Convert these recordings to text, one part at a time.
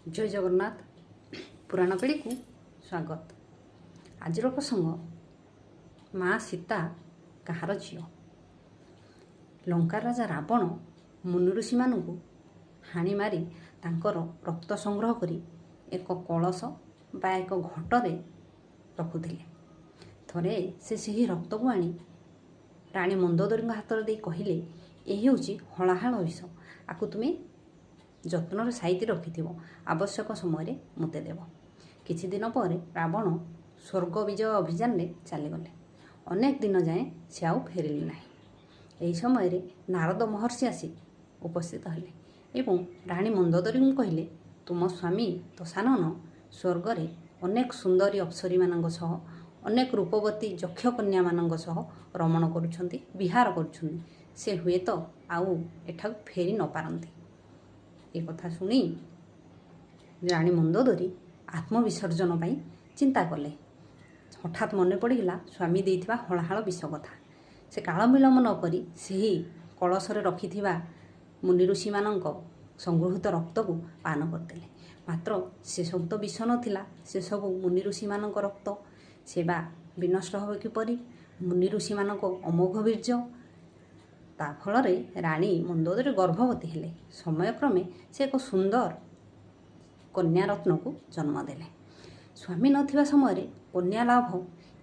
ଜୟ ଜଗନ୍ନାଥ। ପୁରାଣ ପିଢ଼ିକୁ ସ୍ୱାଗତ। ଆଜିର ପ୍ରସଙ୍ଗ, ମା ସୀତା କାହାର ଝିଅ? ଲଙ୍କା ରାଜା ରାବଣ ମୁନି ଋଷିମାନଙ୍କୁ ହାଣି ମାରି ତାଙ୍କର ରକ୍ତ ସଂଗ୍ରହ କରି ଏକ କଳସ ବା ଏକ ଘଟରେ ରଖୁଥିଲେ। ଥରେ ସେ ସେହି ରକ୍ତକୁ ଆଣି ରାଣୀ ମନ୍ଦୋଦରୀଙ୍କ ହାତରେ ଦେଇ କହିଲେ, ଏ ହେଉଛି ହଳାହଳ ବିଷ, ଆକୁ ତୁମେ ଯତ୍ନରେ ସାଇତି ରଖିଥିବ, ଆବଶ୍ୟକ ସମୟରେ ମୋତେ ଦେବ। କିଛି ଦିନ ପରେ ରାବଣ ସ୍ୱର୍ଗ ବିଜୟ ଅଭିଯାନରେ ଚାଲିଗଲେ। ଅନେକ ଦିନ ଯାଏଁ ସେ ଆଉ ଫେରିଲେ ନାହିଁ। ଏହି ସମୟରେ ନାରଦ ମହର୍ଷି ଆସି ଉପସ୍ଥିତ ହେଲେ ଏବଂ ରାଣୀ ମନ୍ଦୋଦରୀଙ୍କୁ କହିଲେ, ତୁମ ସ୍ୱାମୀ ଦଶାନନ ସ୍ୱର୍ଗରେ ଅନେକ ସୁନ୍ଦରୀ ଅପ୍ସରୀମାନଙ୍କ ସହ, ଅନେକ ରୂପବତୀ ଯକ୍ଷ କନ୍ୟାମାନଙ୍କ ସହ ରମଣ କରୁଛନ୍ତି, ବିହାର କରୁଛନ୍ତି। ସେ ହୁଏତ ଆଉ ଏଠାକୁ ଫେରି ନପାରନ୍ତି। ଏ କଥା ଶୁଣି ରାଣୀ ମନ୍ଦୋଦରୀ ଆତ୍ମବିସର୍ଜନ ପାଇଁ ଚିନ୍ତା କଲେ। ହଠାତ୍ ମନେ ପଡ଼ିଗଲା ସ୍ୱାମୀ ଦେଇଥିବା ହଳାହଳ ବିଷ କଥା। ସେ କାଳ ବିଳମ୍ବ ନ କରି ସେହି କଳସରେ ରଖିଥିବା ମୁନି ଋଷିମାନଙ୍କ ସଂଗୃହୀତ ରକ୍ତକୁ ପାନ କରିଦେଲେ। ମାତ୍ର ସେସବୁ ତ ବିଷ ନଥିଲା, ସେସବୁ ମୁନି ଋଷିମାନଙ୍କ ରକ୍ତ, ସେ ବା ବିନଷ୍ଟ ହେବ କିପରି? ମୁନି ଋଷିମାନଙ୍କ ଅମୋଘ ବୀର୍ଯ୍ୟ। ତା ଫଳରେ ରାଣୀ ମନ୍ଦୋଦରୀ ଗର୍ଭବତୀ ହେଲେ। ସମୟକ୍ରମେ ସେ ଏକ ସୁନ୍ଦର କନ୍ୟାରତ୍ନକୁ ଜନ୍ମ ଦେଲେ। ସ୍ୱାମୀ ନଥିବା ସମୟରେ କନ୍ୟା ଲାଭ,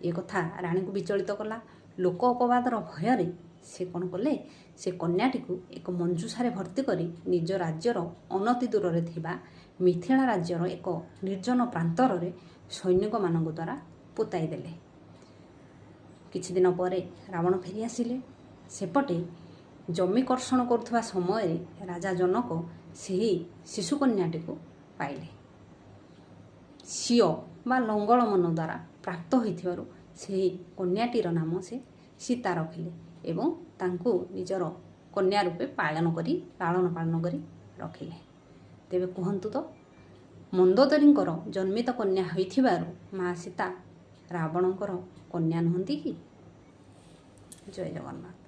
ଏ କଥା ରାଣୀଙ୍କୁ ବିଚଳିତ କଲା। ଲୋକ ଅପବାଦର ଭୟରେ ସେ କ'ଣ କଲେ? ସେ କନ୍ୟାଟିକୁ ଏକ ମଞ୍ଜୁସାରେ ଭର୍ତ୍ତି କରି ନିଜ ରାଜ୍ୟର ଅନତି ଦୂରରେ ଥିବା ମିଥିଳା ରାଜ୍ୟର ଏକ ନିର୍ଜନ ପ୍ରାନ୍ତରରେ ସୈନିକମାନଙ୍କ ଦ୍ୱାରା ପୋତାଇ ଦେଲେ। କିଛି ଦିନ ପରେ ରାବଣ ଫେରି ଆସିଲେ। ସେପଟେ ଜମି କର୍ଷଣ କରୁଥିବା ସମୟରେ ରାଜା ଜନକ ସେହି ଶିଶୁକନ୍ୟାଟିକୁ ପାଇଲେ। ସିଅ ବା ଲଙ୍ଗଳ ମନ ଦ୍ୱାରା ପ୍ରାପ୍ତ ହୋଇଥିବାରୁ ସେହି କନ୍ୟାଟିର ନାମ ସେ ସୀତା ରଖିଲେ ଏବଂ ତାଙ୍କୁ ନିଜର କନ୍ୟା ରୂପେ ପାଳନ କରି ଲାଳନ ପାଳନ କରି ରଖିଲେ। ତେବେ କୁହନ୍ତୁ ତ, ମନ୍ଦୋଦରୀଙ୍କର ଜନ୍ମିତ କନ୍ୟା ହୋଇଥିବାରୁ ମା ସୀତା ରାବଣଙ୍କର କନ୍ୟା ନୁହନ୍ତି କି? ଜୟ ଜଗନ୍ନାଥ।